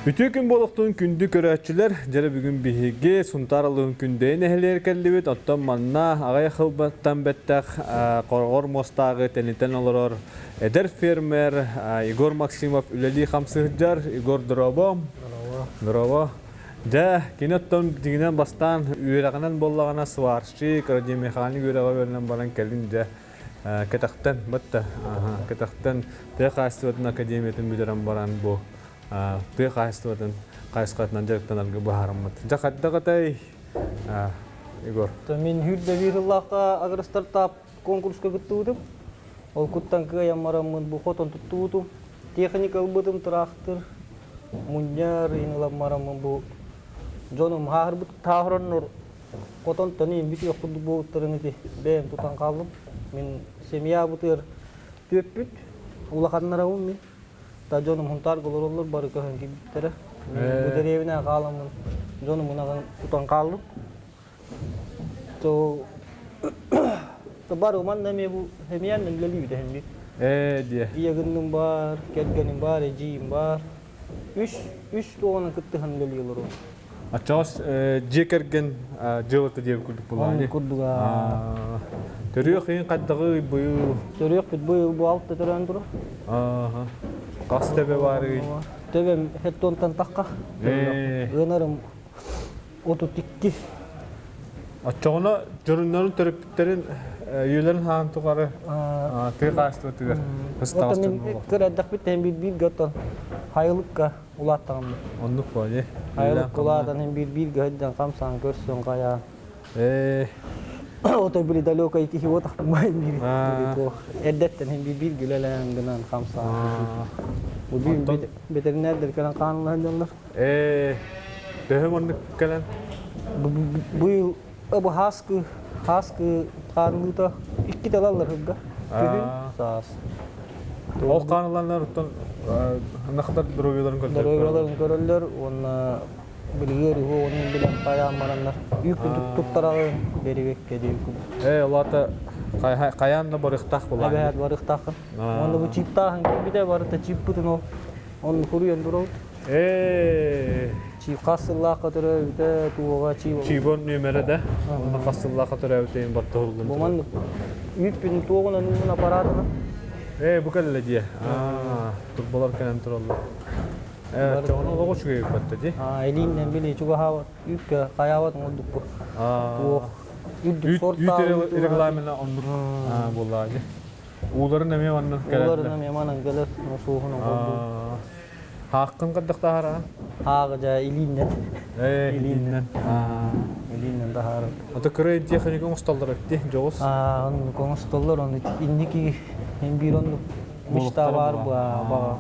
Үтүө күн буолуохтун күндү көрөөччүлэр! Дьэрэ бүгүн биһиги Сунтаар Алыһын Күндэйэ нэһилиэгэр кэллибит. Оттон манна аҕай хылбаттан бэттэх хороҕор муостааҕы тэнитэн олорор эдэр фермер Егор Максимов үлэлии-хамсыы сылдьар. Егор, дорообо! Дорообо. Дорообо. Дьэ, кини оттон дьиҥинэн бастаан үөрэҕинэн буоллаҕына сварщик, радиомеханик үөрэҕэ үөрэнэн баран кэлин дьэ кэтэхтэн батта кэтэхтэн тыа хаһаайыстыбатын академиятын бүтэрэн баран бу тыа хаһаайыстыбатын хайысхатынан дьарыктанарга быһаарыммыт. Дьэ хайдах этэй, Егор? Мин хүрдэ биир сыллаахха агростартап конкурска кыттыбытым. Ол куттан кыайан бараммын бу хотон туттубутум. Техника ылбытым, тыраахтыр, мунньар, ылан бараммын бу дьонум хааһырбыт тааһыраннар хотонтон иин бүтүөх курдук буолуттарын ити бэйэм тутан хааллым. Мин семья бытыар түөппүт, улаханнарабын мин. Та дьонум Хунтаарга олороллор, бары көһөн киирбиттэрэ. Мин бу дэриэбинэ хааламмын дьонум ынаҕын тутан хааллым. То бары манна эмиэ бу эмиэн үлэлиибит эһэммит. Ээ диэ. Ийэгинным бар, кэргэним бар, эдьиийим бар. Үс үс туоҕунан кыттыһан үлэлии олоруом. Оччоҕос дьиэ кэргэн дьыалата диэбит курдук буоллаҕа. Курдуга. Төрүөх иһин хайдаҕый быйыл? Төрүөхпүт быйыл бу алта төрөөн турар. Ааха. Хас төбө баарый? Төбөм хеттонтан тахха. Ыанарым 32. Оччоҕуна дьоруйнарын төрөппүттэрин үйэлэрин хаан тухары тыа хаастыбатыгар Оттон мин кыр эрдэхпиттэн биир бииргэ оттон хайылыкка улааттаҕым. Оннук буоле. Хайылыкка улаатан һин биир бииргэ сылдьан хамсаан көрсөн хайаан. Ээ. Ото били далекой киһи буотахпын биир туох эрдэттэн һин биир бииргэ үлэлээн гынан хамсаан. Бу бүгүн ветеринардар кэлэн хаанылаһан дьоннор. Ээ, төһө маннык кэлэн? Быйыл бу хааскы, хааскы хаанлыыта икки талаллар сылга. Күһүн, саас. Ол хааныланнар оттон ынахтар доруобуйаларын көрдөр. Доруобуйаларын көрөллөр уонна билигэр уһу онун билэн хайаан бараннар үүккүн туттараҕын берибекке диэн курдук. Ээ, улаата хайаан да барыахтаах булаан. Эбэһээт барыахтааххын. Уонна бу чиптааһын кэлбитэ барыта чиппытын ол онну хуруйан турабыт. Ээ. Чи хас сыллаахха төрөөбүтэ туоҕа чи Чибон нүөмэрэ да онно хас сыллаахха төрөөбүтэ баттаһыллын. Бу маннык үүппүн туоҕунан уунун аппаратынан. Ээ бу кэллэ дии. Аа, турбалар кэлэн тураллар. Ээ, чоҕун олоҕу үчүгэй батта дии. Аа, илииннэн били чугаһаабат үүккэ хайаабат оҥордукпу. Туох үрдүк Үүт регламена оннук буоллаҕа дии. Ууларын эмиэ манна кэлэллэр. Ууларын эмиэ манан кэлэр, суоһун оҥордум. Хааххын хайдах таһаараҕын? Хааҕы дьэ илииннэн. Ээ, илииннэн. Илииннэн таһаарар. Ото кыра техника оҥостоллор эбит дьоҕус. Аа, оннук оҥостоллор, ону инники эн биир оннук мечта баар баҕа.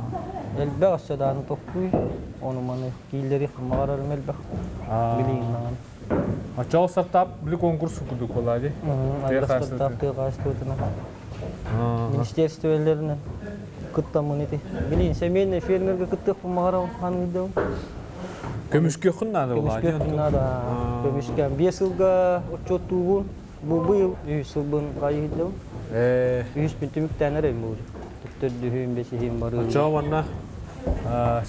Элбэх өссө дааны тохтууй, ону маны кииллэри маҕарарым элбэх. Билигин даҕаны. Оччоҕо стартап били конкурс курдук буолаа дии. Стартап тыа хаһаайыстыбатынан. Министерстволеринэн кыттаммын ити. Билин семейный фермергэ кыттыахпын баҕарабын ханыырдым. Көмүскүөххүн наада буолаа дии. Көмүскүөхпүн наада. Көмүскээн биэс сылга отчуоттуубун. Бу быйыл үһүс сылбын хайыһыйдым. Үһүспүн түмүктээн эрэйим буолур. Төрдүһүм, бэсиһим бары. Оччоҕо манна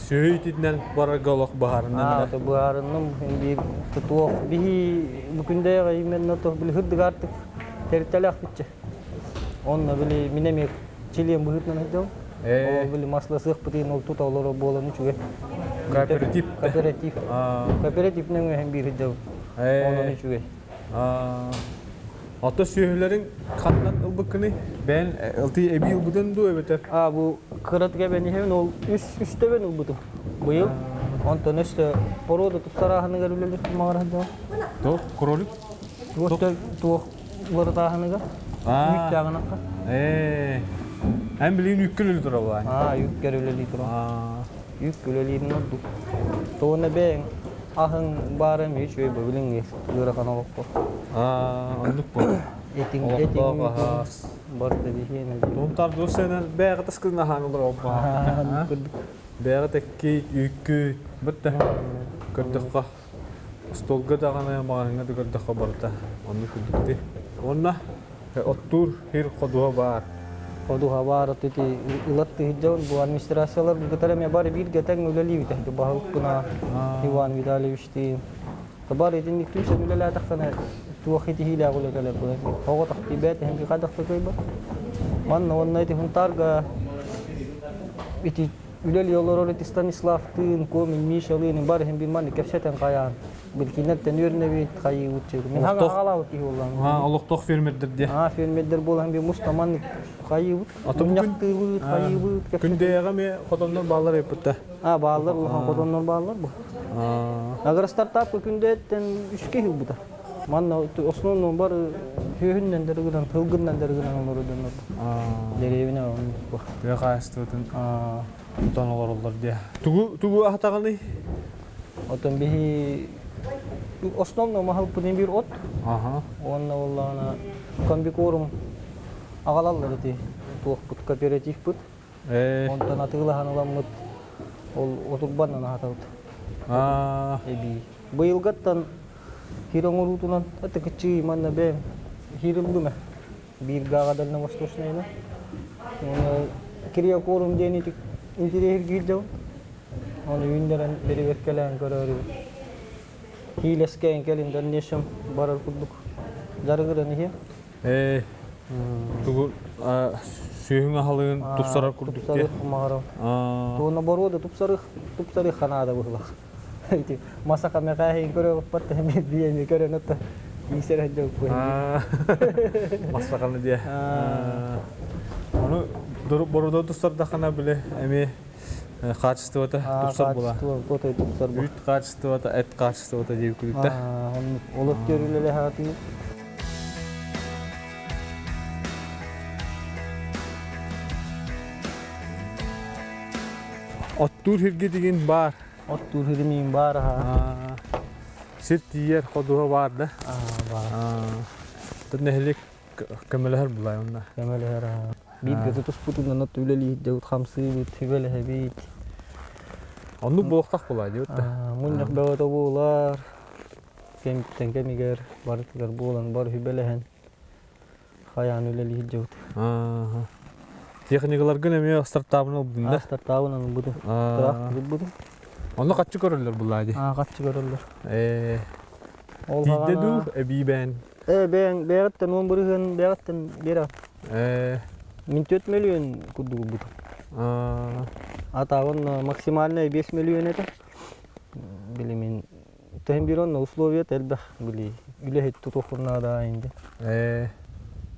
сүөһү итинэн барарга олох быһаарыннан Аа, быһаарынным. Биир туох биһи бу күндээх именно то били хырдыгаартык тэрилтэлээхпитчэ. Онно били мин эмиэ чилиэн быһыытынан сылдьабын. Ол били масласыахпытын ол тута олоро буолан үчүгэй. Кооператив. Кооператив. Кооператив нөҥүөһэн биир сылдьабын. Онон үчүгэй. Ото сүөһүлэриҥ ханнан ылбыккыный? Бэйэн ылтыы эбии ылбытын дуу эбэтэр? А бу кыратык эбэн иһэбин ол үс үстэбэн ылбытым быйыл. Онтон өссө порода тупсарааһыныгар үлэлиир маҕара сылдьабын. Туох кролик? Туох туох уларытааһыныгар үүттээҕинэххэ. Ээ. Эн билигин үүккэ үлэлии турабын. Аа, үүккэр үлэлии турабын. Үүккэ үлэлиирин ордук. Тоҕуна бэйэҥ аһыҥ баара эмиэ үчүгэй бу билиҥҥи ыарахан олоххо. Аа, оннук буолар. Этиҥ Олохтоох аһаас. Барда биһиэнэ. Тунтар дуосенен бэйэҕэ таскын аһаан олорор баҕа. Бэйэҕэ тэкки, үүккү, бытта көрдөххө Остуолга даҕаны, маҕаһыыҥҥа да көрдөххө барыта оннук курдук дии. Уонна оттуур сир ходуһа баар. Ходуһа баар ити ылат тыһыдьабын бу администрациялар кытары эмиэ бары бииргэ тэҥ үлэлиибит ити баһылыкпына Иван Витальевичтыын. Бар итинник түмсэн үлэлээтэххинэ туох итиһиилээх үлэ кэлэр буолар. Оҕотох тиийбэт эһэм хайдах да кыайбат. Манна уонна ити Хунтаарга ити үлэлии олорор ити Станиславтыын, Комин Мишалыын бары иһин бир маннык кэпсэтэн хайаан билкиннэртэн үөрэнэбит хайыыбыт чыгы. Мин хаҥа хаалаабыт киһи буоллаҕым. Олохтоох фермердэр диye. Аа фермердэр буолан бир муста маннык хайыыбыт. Мунньахтыыбыт, хайыыбыт. Күндэйэҕэ эмиэ хотоннор бааллар эппитте. А бааллар улахан хотоннор бааллар бу. Агростартапка күндэйэттэн үс киһи ылбыта. Манна основном бары сүөһүннэн дырыгынан, тылгыннан дырыгынан олорор дьоннор. Дэриэбинэ оннук. Тыа хаһаайыстыбатын тутан олороллор диye. Тугу тугу аһатаҕыный? Отон биһи основном аһылпытын биир от. Уонна буоллаҕына комбикорм аҕалаллар ити туохпут кооперативпыт. Онтон атыылаһан ыламмыт ол отурбанан аһатабыт. Эбии. Быйылгаттан хир оҥоруутунан ытыкыччыы манна бэйэм хир ыллым биир гааҕа дальневосточнайына. Уонна криокорум диэн интириэһиргиир дьон. Ону үүннэрэн бэрэбиэркэлээн көрөөрү хиилэскээн кэлин дальнейшем барар курдук дьарыгыран иһиэм. Ээ, тугу сүөһүҥ аһылыгын тупсарар курдук Тупсарых маҕарам. Туона боруода тупсарых, тупсарых ханаада быһылах. Ити масака мэхээһин көрө баппат биэми көрөн отто иисэр дьоккуй. Масаканы диэ. Ону боруода тупсардахына биле эми хаачыстыбата тупсар була. Хаачыстыба тупсар Үүт хаачыстыбата, эт хаачыстыбата диэбит күлүктэ. Олох көрүлэлэ хаатыы. Оттуур сиргэ дигин баар. Оттуур сирим баар аха. Сир тиийэр ходуһа баар да. Баар. Тут нэһилиэк көмөлөһөр булай онно. Көмөлөһөр аха. Бииргэ тутуспутунан от үлэлиир хамсыыбыт, сүбэлэһэбит. Оннук буолуохтаах буолаа диэбит да. Мунньах бөҕөтө буолар. Кэмиттэн кэмигэр барытыгар буолан бар сүбэлэһэн хайаан үлэлиир дьыбыт. Техникаларгын эмиэ стартабын ылбытын да? Стартабын ылбытым. Тыраах ылбытым. Онно хаччы көрөллөр буллаа дии. Аа, хаччы көрөллөр. Ээ. Тиийдэ дуу, эбии бээн? Ээ, бэйэҥ бэйэҕиттэн 10 бырыһыан бэйэҕиттэн биэрэҕин. Ээ. Мин 4 миллион курдук ылбытым. Аа. Атаабын максимальная 5 миллион этэ. Били мин Төһөн биир онно условията элбэх били үлэһит тутуохпун наада инде. Ээ,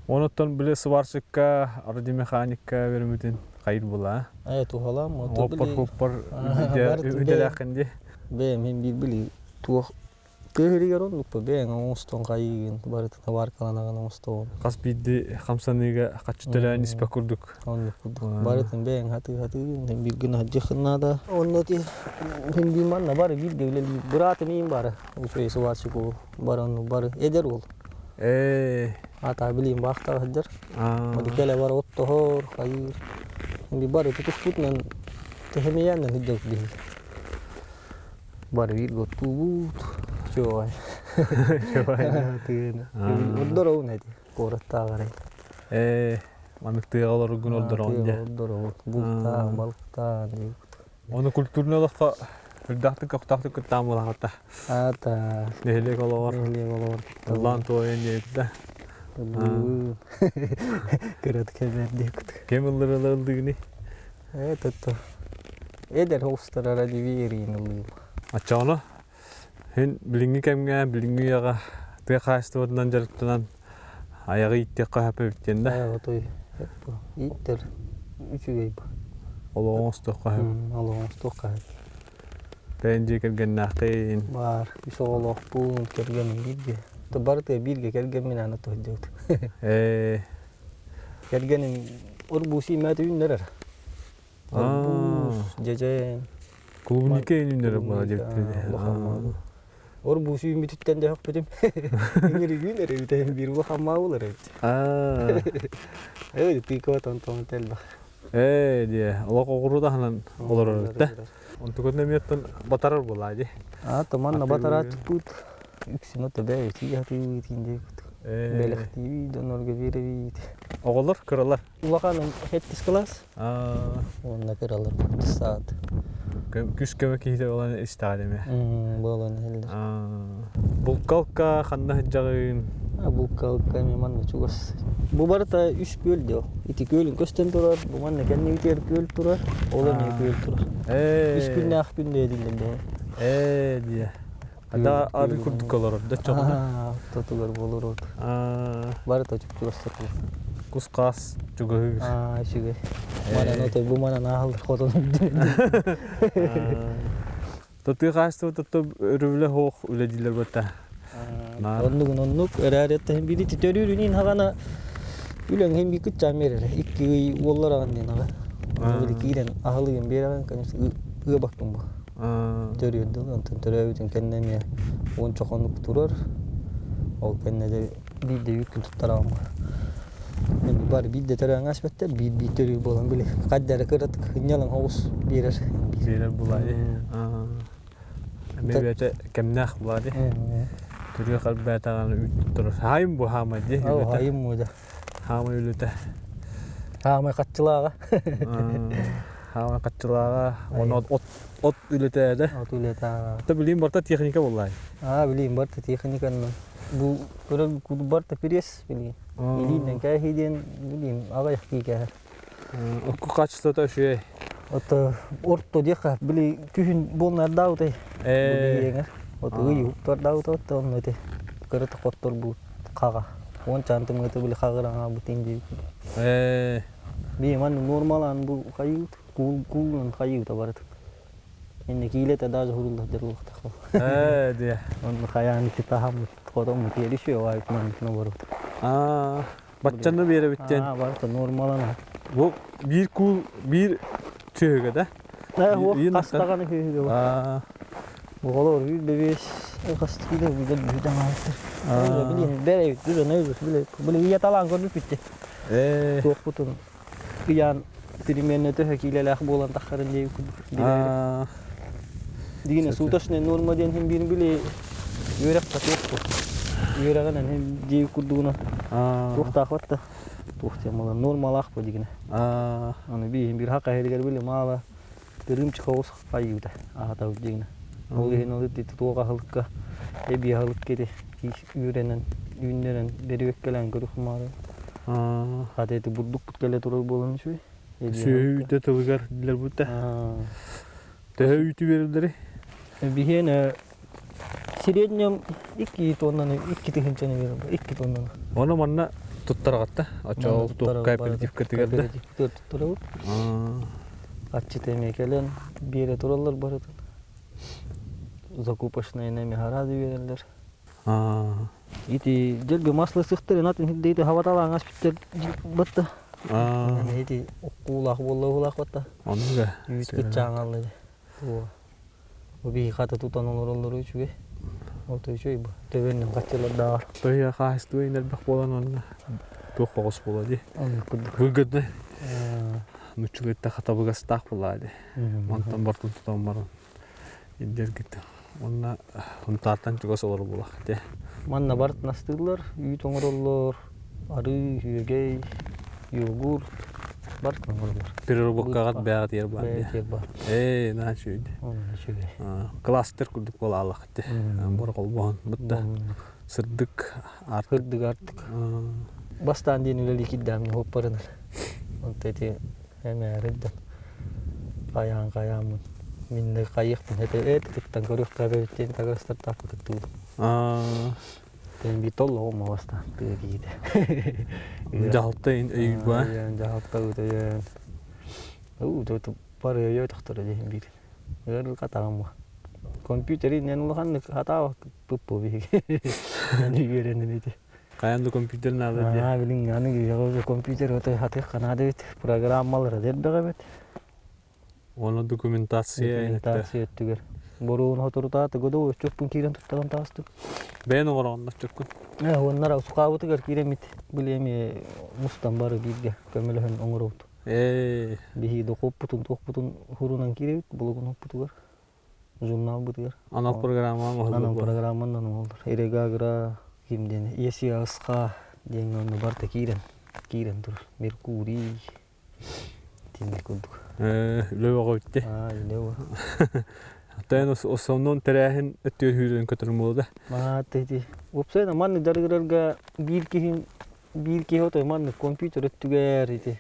онуттан били сварщикка, радиомеханикка беримитин хайыр була. Ээ, туһалаам. Оппор-хоппор үдэлээххин ди. Бэйэм хин биир били туох тыа сиригэр оннукпа бэйэҥ оҥостон хайыыгын барытын табааркаланаҕын оҥостоҕун. Хас биирди хамсаныыга хаччы төлөөн испэ курдук. Оннук курдук. Барытын бэйэҥ хатыы-хатыы биир гына сылдьыаххын наада. Онно ити мин биир манна бары бииргэ үлэлиир быраатым иин бары үчүгэй сварщик уол бары оннук бары эдэр уол. Ээ. Ата билиим баахтаах сылдьар. Мады кэлэ бары оттоһор, хайыыр. Би бары тутуспутунан тэһэмийээннэн сылдьабыт биһиги. Бары бииргэ оттуубут. Чугай. Чугай. Тыына. Ордороун эти куораттааҕар. Ээ, маннык тыаҕа олороргун ордороҕун дьэ. Ордороҕун. Бултаан, балыктаан диэбит. Ону культурнай олоххо үрдэхтик көхтөөхтүк кыттаан буолаҕыта. Аата. Нэһилиэк олоҕор. Нэһилиэк олоҕор. Ыллаан туойан диэбит да. Ыллыыбын. Кыратык эбэр диэбит. Ким ыллырылар ыллыгыный? Ээ, тотто. Эдэр оҕустарара дивиэрийн ыллыым. Оччоҕуна Һин билиҥҥи кэмҥэ, билиҥҥи үйэҕэ тыа хаһаайыстыбатынан дьарыктанан айаҕы ииттиэххэ сөп эбит диэн да. Айаҕы той ииттэр үчүгэй бу. Олоҕу оҥостуохха сөп. Олоҕу оҥостуохха сөп. Бэйэн дьиэ кэргэннээххин. Баар, үс оҕолоохпун, кэргэним бииргэ. Барыта бииргэ кэргэммин аны туһдьубут. Ээ. Кэргэним урбуус иимээт үүннэрэр. Арбуз, дьэдьэн. Клубника үүннэрэр буола диэбиттэрэ. Орбуз үүммүтүттэн да өһөхпүтүм. Иҥиригүүн эрэ үтэһин биир улахан маабыл эрэ эбит. Ээ, тыыкаба тонтон элбэх. Ээ, диэ, олох оҕуруот аһынан олорор эбит да. Онтукатын эмиэттэн батарар буолаа дии. Аа, туманна батарааччыппыт. Үксүн ото бэйэтии хатыы диэбит. Бэлэхтиибит, дьоннорго биэрэбит. Оҕолор кыралар? Улаханым сэттис кылаас. Уонна кыралар саат. Күс көмө киһитэ буолан истэҕин эмэ. Буолан иһэллэр. Булкалка ханна сылдьаҕын? Булкалка эмиэ манна чугас. Бу барыта үс күөл дио. Ити күөлүн көстөн турар, бу манна кэннибитигэр күөл турар, ол эмиэ күөл турар. Үс күннээх күн диэтиллэр дио. Ээ диэ. Да ары курдук олорор да чоҕуна. Тотугар болор от. Барыта чугастар. Кус-хаас чугаһыыр. Аа, үчүгэй. Манан отой бу манан ааһаллар хотон үрдүнэн. Тотыы хаастыбыт отто өрүбүлэ хоох үлэ дииллэр бата. Оннугун оннук эрээр бири төрүүрүнин хагана үлэҥ хим би кытчаан берер. Икки ый уоллар аҕан диэн аҕа. Били киирэн аһылыгын биэрэҕин, конечно, ыабаккын бу. Төрүөр дылы, онтон төрөөбүтүн кэннэ эмиэ уонча хонук турар. Ол кэннэ дьэ биирдэ үүккүн туттараҕын бу. Бары биирдэ төрөөн ааспаттар, биир-биир төрүүр буолан били хадда эрэ кыратык ынньалаҥ оҕус биэрэр. Биэрэр булаайы. Эмиэ бэйэтэ кэмнээх булаайы. Төрүөх элбээтэҕин үүт туттарар. Хаайым бу хаамай дии. Хаайым муода. Хаамай үлэтэ. Хаамай хаччылааҕа. Хаамай хаччылааҕа. Оны от от үлэтэ да. От үлэтэ. Та билим барта техника буллай. Аа билим барта техниканан. Бу көрөр барта пресс билим. Илиинэн кээһи диэн билим аҕыйах кии кээһэр. Окку качествота үчүгэй. Ото орто диэххэ били күһүн буолнардаабытай. Бу От ый уктардаабыта отто онно ити кырата хоттор бу хаҕа. Уон чаантымыты били хаҕыраҥа бутин диэбит. Би манны нормалаан бу хайыут куул куулунан хайыыта барыт. Инне киилете даже хурулла дерлуохтах. Ээ диэ. Онну хайаан ити таһаммыт хотоммут иэришиө вайт маннык ноборут. Аа баччаны биэрэбиттен. Аа барыта нормалана. Бу биир куул биир сүөһүгэ да? Ээ хуох хастаҕаны сүөһүгэ бу. Аа Оҕолор үр бэбиэс хас киилэ билэр бүтэн ааттар. Билин бэрэ бүтүн өйбүт биле биле ийэ талаан көрбүт Ээ Туохпутун ыйаан переменная төһө киилэлээх буолан таххарын диэби курдук билээри. Дигине суточная норма диэн хин биир били үөрэх туох үөрэҕинэн хин дии курдугунан туохтаах да туох диэн буолар нормалаах бу дигине. Аны биир биир хака иһигэр били маала тырыымчык оҕус хайыыта аһатабыт дигине. Ол иһин ол ити туох аһылыкка эбии аһылыкка ити үүрэнэн үүннэрэн бэрибэккэлээн көрүөх маары. Хата ити бурдукпут кэлэ турар буолан үчүгэй. Сүөһү үүтэ тылыгар диилэр бутта. Төһө үүтү биэрэллэрий? Биһиэнэ среднем 2 тоннаны 2 тыһыынчаны биэрэр 2 тоннаны. Ону манна туттараҕатта? Оччоҕо туох кооперативкатыгар да? Кооперативкатыгар туттарабыт. Аччыта эмиэ кэлэн биэрэ тураллар барытын. Закупочная эми харады биэрэллэр. Ити дьэлби маслы сыхтыр ынат иһирдейти хабаталаан аспиттер батта. Ити уккуулаах буолла уһулаах батта. Оннуга. Үүт кытчааҥаллы. Бу биһи хата тутан олороллору үчүгэй. Ол үчүгэй бу. Төбөннөн хаччылардааҕар. Тоһуйа хаһыстыба инэрбэх буолан онно туох оҕус буола ди. Оннук курдук. Выгодно. Нуччулуйтта хатабыгастаах буолаа ди. Мантан бартын тутан баран Илдьэргит уонна Һунтаартан чугас олорор буолах этэ. Манна барытын астыыллар, үүт оҥороллор, арыы, үөгэй, йогурт барытын оҥороллор. Переработкаҕа бэйэҕитигэр баар дии. Бэйэтигэр баар. Ээ, наһаа үчүгэй. Онно үчүгэй. Кластер курдук буолааллах этэ. Бор холбоһон бытта сырдык артык. Сырдык артык. Бастаан диэн үлэлии киирдээммин хуоппарынар. Онто ити Эмээриддэн хайаан хайааммын миннэ хайыахпын этэ эт кыттан көрүөххэ эбэбит диэн тагастартаахпы кыттыбытым. Тэн би толлоҕум бастаан тыа киһитэ. Дьаһалта өйүүр баа. Дьаһалта өйөөн. Уу бары өйөө тохторо диэн биир. Ыарырҕа таҕым Компьютери нен улаханнык хатаабак пуппу биһиги. Аны үөрэнэн ити. Хайаан да компьютер наада диye. Аа, билин аны үйэҕэ компьютер отой хатыах наада эбит. Программалара элбэх эбит. Уонна документация Документация өттүгэр. Боруун хоторутааты годо өчөкпүн киирэн туттаран таастым. Бэйэн оҥороҕун оччоккун. Э, уоннара сукаабытыгар киирэммит били эми мустан бары бииргэ көмөлөһөн оҥоробут. Ээ. Биһиги дохуоппутун туохпутун хурунан киирэбит булугун хоппутугар. Журналбытыгар. Анал программа Анал программанан оҥоһуллар. Эрегагра. Ким диэн ЕСИАС-ха диэҥҥэ онно барыта киирэн киирэн турар. Меркурий итинник курдук. Үлэ бөҕө бүттэ. Аа, үлэ бөҕө. Оттон основном тэрээһин өттүгэр сүүрэн көтөрүм буолла да. Маата ити. Уопсайынан маннык дьарыгырарга биир киһи биир киһи отой маннык компьютер өттүгэр ити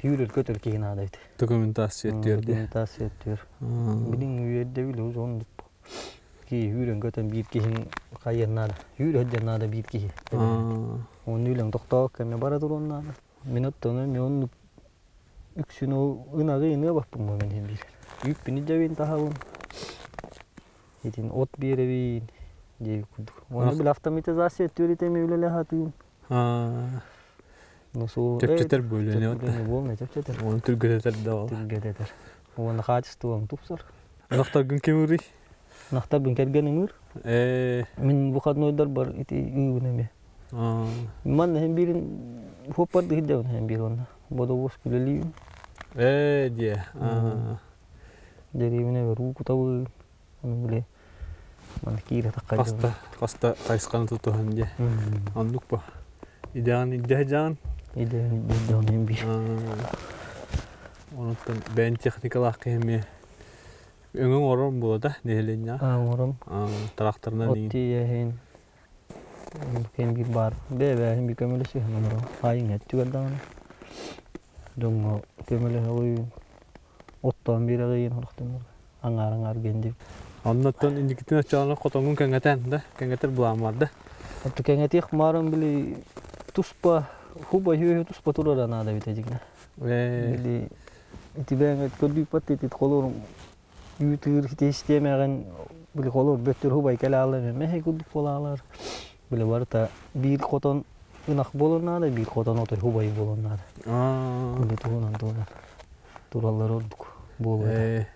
түүрэр көтөр киһи наада ити. Документация өттүгэр дии. Документация өттүгэр. Билиҥ үөрдэбил оннук Киһи үүрэн-көтөн биир киһиҥ хайыан наада. Үүрэ сылдьан наада биир киһи. Уонна үлэҥ тохтообокко эмиэ бара туруон наада. Мин оттон эмиэ оннук үксүн ол ынаҕы ыныа баппын мин иһин биир. Үүппүн илдьэбин таһабын. Итин от биэрэбин диэбит курдук. Уонна били автоматизация түөрүтэ эмиэ үлэлэһэ сатыым. Ну суол Чэпчэтэр бу үлэни буолна чэпчэтэр. Оны түргэтэтэр да ол. Түргэтэтэр. Уонна хаачыстыбаң тупсар. Ынахтаргын ким ырый? Ынахтарбын кэргэним ыыр. Ээ. Мин выходнойдарбар ити ыыбын эмиэ. Манна һин биирин хуоппарды сылдьабын һин биир уонна бодобуос үлэлиибин. Ээ диэ. Дэриэбинэ өрүү кутабын. Ону били манна киирэ Хаста хаста хайысханы тутуһан диэ. Оннук бу. Идэҕин илдьэ сылдьаҕын? Идэҕин илдьэ сылдьабын һин биир. Онуттан бэйэн техникалаах киһи эмиэ өҥө оҥорон буолла да нэһилиэнньэҕэ? Оҥорон. Тракторынан От тиийэһин кэм биир баар. Бэйэ-бэйэһин биир көмөлөсүһэн оҥорон. Хаайыҥ өттүгэр даҕаны. Дьоҥҥо көмөлөһөҕүн, оттоон биэрэҕин орохтонор. Аҥаар-аҥаар гендип. Оннуттан инникитин оччоҕуна хотоҥҥун кэҥэтэн да, кэҥэтэр былаан бар да? Отту кэҥэтиэх маарым били туспа хуба үөһү туспа турара наада эбит эдьигинэ. Били ити бэйэҥ көрдүүппат ити холур үүтүүр ити систиэмэҕин били холур бөттөр хубай кэлэ аалар мэһэй курдук буолаалар. Били барыта биир хотон ынах буолуон наада, биир хотон отой хубай буолуон наада. Били туһунан туһунан тураллар ордук буолуо этэ.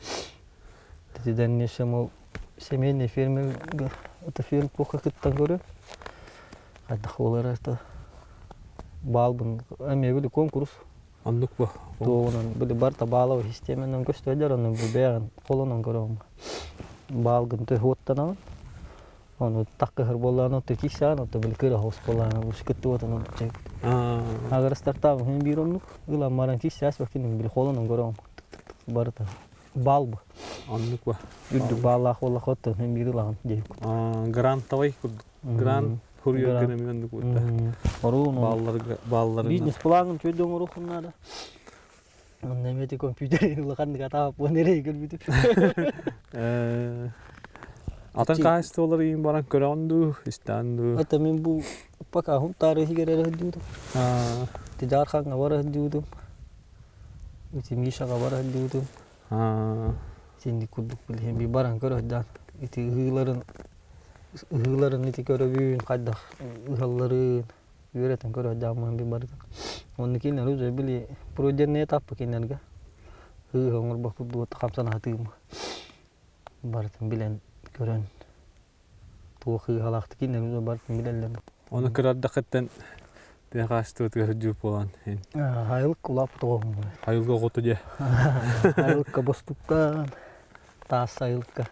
Ити дальнейшем ол семейный фермерга это ферм плохо кыттан көрө. Хайдах буолара это баалбын эмиэ били конкурс Оннук бу. Туоҕунан били барыта баалабы систиэмэнэн көстөллөр онно бу бэйэҕин холонон көрөҕүн. Баалгын төһүоттанабын. Ону таккыһыр буоллаҕына отто киирсэҕин, отто били кыра хос буоллаҕына бу кыттыбатын оннук чайбыт. Агар стартаабын хин биир оннук ылан баран киирсээс бакинин били холонон көрөҕүн барыта баал бу. Оннук бу. Үрдүк бааллаах буоллахха оттон хин биир ылаҕын диэбит. Грантовай курдук. Грант хуруйар гына оннук буолта. Оруун Баалларга баалларынан. Бизнес-плаҥын чөйдө оҥоруоххун наада. Онно эмиэ ити компьютер улаханнык атааппын эрэй көрбүтүм. Атын хаһаайыстыбалар иин баран көрөҕүн дуу, истэҕин дуу? Это мин бу пока Хунтаары иһигэр эрэ сылдьыбытым. Ити Дьаархаҥҥа бара сылдьыбытым. Ити Мишаҕа бара сылдьыбытым. Итинник курдук билиһин би баран көрө сылдьан ити ыһыыларын ыһыыларын ити көрөбүн хайдах ыһалларын үөрэтэн көрө сылдьаммын би барыта. Онно кинилэр уже били пройденный этаппы кинилэргэ ыһыы оҥорбоппут дуо хамсана сатыым. Барытын билэн көрөн туох ыыһалаахтык кинилэр барытын билэллэр. Ону кырардахыттан тыа хаастыбытыгар сылдьыбыт буолан Айылык улааппыт оҕоһум. Айылга оҕото дьэ. Айылыкка бостуктаан таас айылыкка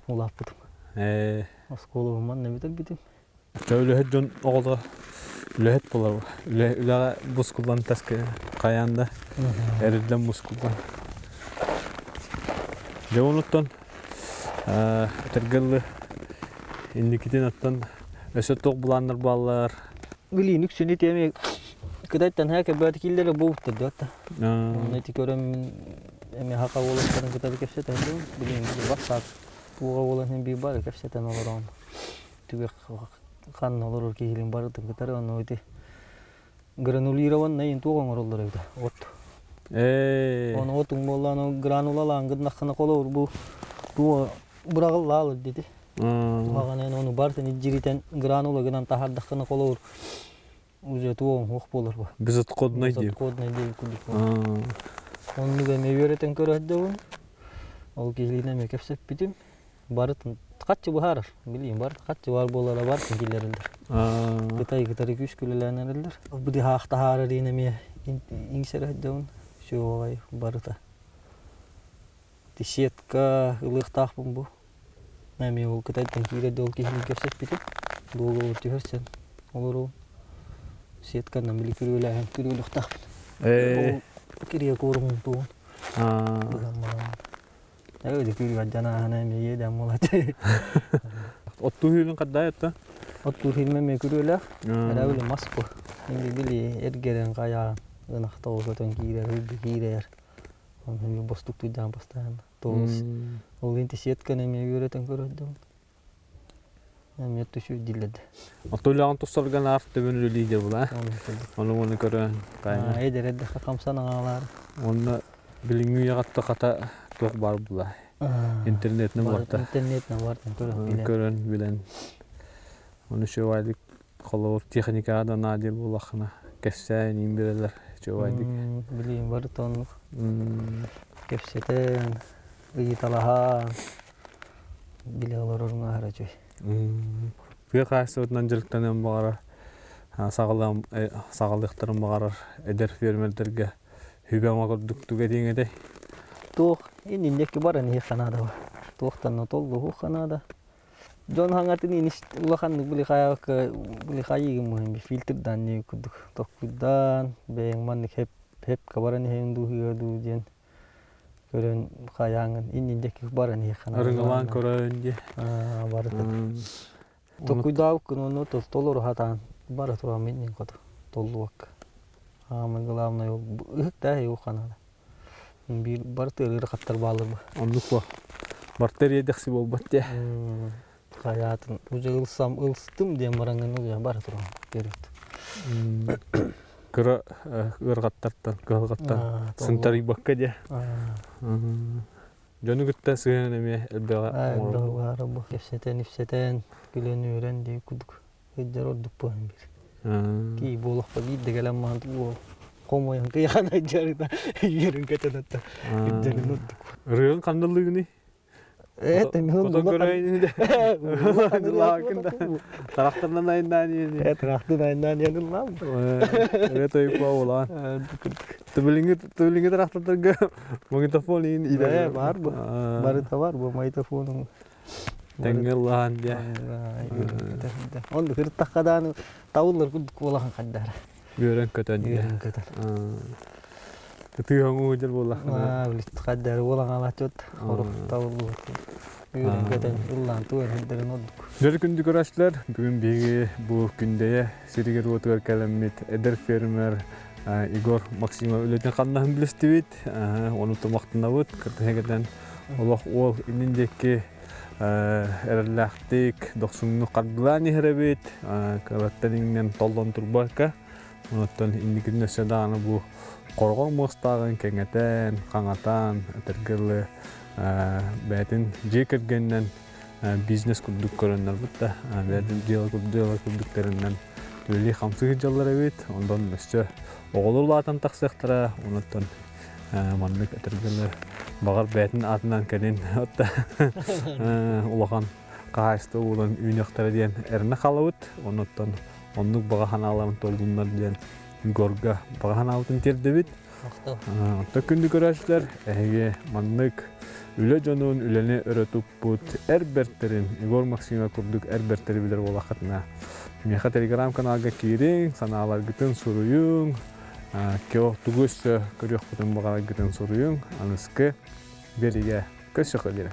улааппытым. Оскуолабын манна бүтэрбитим. Үлэһит дьон оҕото үлэһит буолар. Үлэҕэ мускуллан таска хайаан да эриллэн мускуллан. Дьэ онуттан этэргэ дылы инникитин оттон өссө туох былааннар бааллар? Билиин үксүн ити эмиэ Кытайтан һээ кэбээт киллэрэ буолбуттар да. Онно ити көрөммүн эмиэ хака уолаттарын кытары кэпсэтэн билиин бассаап туоҕа буолан иһин биир бары кэпсэтэн олороон түгэх ханна олорор киһилиин барытын кытары ону ити гранулированный туох оҥороллор эбитэ от Ээ Ону отуҥ буоллаан гранулалаан гыннаххына холобур бу туо быраҕыллаалыр диэти куһаҕанын ону барытын илдьиритэн гранула гынан таһаардаххына холобур уже туоҕуҥ суох буолар бу Безотходный диэн. Безотходный диэн курдук оннук эмиэ үөрэтэн көрөһдөбүн ол киһилиин эмиэ кэпсэппитим барытын хаччы быһаарар билиим бар хаччы баар буолара барытын киллэрэллэр Кытай кытары күүскэ үлэлээн эрэллэр быдыһаах таһаарар иин эмиэ иҥсэрэ сылдьабын үчүгэй барыта сетка ылыахтаахпын бу эмиэ ол Кытайтан киирэр да ол киһини кэпсэппитим. Дуогабар түһэрсэн олору сетканан били күрүөлээһин күрүөлүөхтаахпын. Ээ. Ол кирия куорумун туун. Аа. Ээ күрү дьанааһына эмиэ дам буолат. Оттуу хүүлүн хаддай отто? Оттуу хилме ме күрүөлээх. Эрэ били мас бу. Инди били эргерен каяан ынахта көтөн киирэр, үрдү киирэр. Онон бостук туйдаан бастаан. Тоғыз. Ол инти сетканы эмиэ үөрэтэн көрөрдүм. Эмиэ түшүү диледі. Оттуулааҕын туссарган аар төбөн үлэлии дьэ була. Ону ону көрөн кайна. Эдэр эддэхэ хамсан аҥаалаар. Онно билиҥҥи үйэҕэ хата туох баар була. Интернетинэн барта. Интернетинэн бартан көрөн билэн. Көрөн билэн. Ону үчүгэйдик холобур техникаҕа да наадыйар буоллаххына кэпсээн иин биэрэллэр үчүгэйдик. Билиим барыта оннук. Кэпсэтэн, ыйыталаһан билэ олорорун аһара үчүгэй. Тыа хаһаайыстыбатынан дьарыктаныан баҕарар, саҕалыахтарын баҕарар эдэр фермердэргэ сүбэ-ама курдук тугу этиэҥ этэй? Туох инниннэки баран иһиэххэ наада. Туохтан толлуһуохха наада. Дьон хаҥатын инис улаханнык били хайаакка били хайыгым фильтрдаан диэн курдук токкуйдаан бэйэҥ маннык хеп хепка баран иһэҥ дуу ыа дуу диэн көрөн хайааҥын иннин диэки баран иһиэххэ Арыҥалаан көрөн диэ. Барыта. Токкуйдаабыккын уонна толору хатаан бара турам иннин хоту толлубакка. Аамай главное ол ыһык да уханаада. Биир барыта ыарахаттар бааллар бу. Оннук буо. Барта эриэдэхси буолбат дии. Хайаатын уже ылсам ылстым диэн бараҥҥын уже бара турам вперед. Кыра ыарахаттартан, кыһалҕаттан сынтарыйбакка дии. Дьону кытта сыһыан эмиэ элбэҕи оҥорор. Элбэҕи бу кэпсэтэн, ипсэтэн, күлэн-үөрэн дии курдук Ыйдар ордук буолан биир. Кии буолуохпа биир да кэлэн маһан уол хомойон кыйахан дьарыта үөрүн көтөн отто үрдэрин ордук. Ырыаҥ ханналыгыный? Э, тэмиһин Котон көрөйүн Тарахтарынан айыннаан иени. Э, тарахтын айыннаан иен ыллаам. Ырыа тойукпа улаан. Түбүлүҥҥү түбүлүҥҥү тарахтарга магнитофон иин Э, бар бу. Барыта бар бу магнитофонун. Тэҥҥэ ыллаан диэ. Оннук ырыттахха дааны табыллар курдук буолахан хайдара. Үөрэн көтөн. Үөрэн көтөн. Тыһаҥ уһудьар буоллаххына. Хайдары буолан алачут хорук табыллыбыт. Үөрэн көтөн ыллаан туган сирдэрин ордук. Дьөрү күндү көрөөччүлэр, бүгүн биһиги бу Күндэйэ сиригэр-уотугар кэлэммит эдэр фермер Егор Максимов үлэтин ханнаһын билистибит. Ону тумахтанабыт. Кыртыһыгытан олох уол иннин диэки эрэллээхтик, дохсуҥнук хардылаан иһэр эбит. Кыраттан иҥнэн толлон турбакка. Онуттан инникитин өссө даҕаны бу хорҕор муостааҕын кэҥэтэн, хаҥатан, этэргэ дылы бэйэтин дьиэ кэргэнинэн бизнес курдук көрөннөрбүт да бэйэтин дьыала курдук тэринэн үлэлии-хамсыы сылдьаллар эбит. Онтон өссө оҕолор улаатан тахсыахтара, онуттан маннык этэргэ дылы баҕар бэйэтин аатынан кэлин улахан хаһаайыстыба буолан үүнүөхтэрэ диэн эрэнэ хаалабыт. Онуттан оннук баҕа санааларын туоллуннар диэн Егорга баҕа санаабытын тиэрдэбит. Оттон күндү көрөөччүлэр, эһиги маннык үлэ дьонун үлэни өрө туппут эр бэртэрин, Егор Максимов курдук эр бэртэри билэр буоллаххытына, миэхэ телеграм-каналга киириҥ, санааларгытын суруйуҥ, тугу өссө көрүөхпүтүн баҕараргытын суруйуҥ, аныскы биэриигэ көрсүөххэ диэри.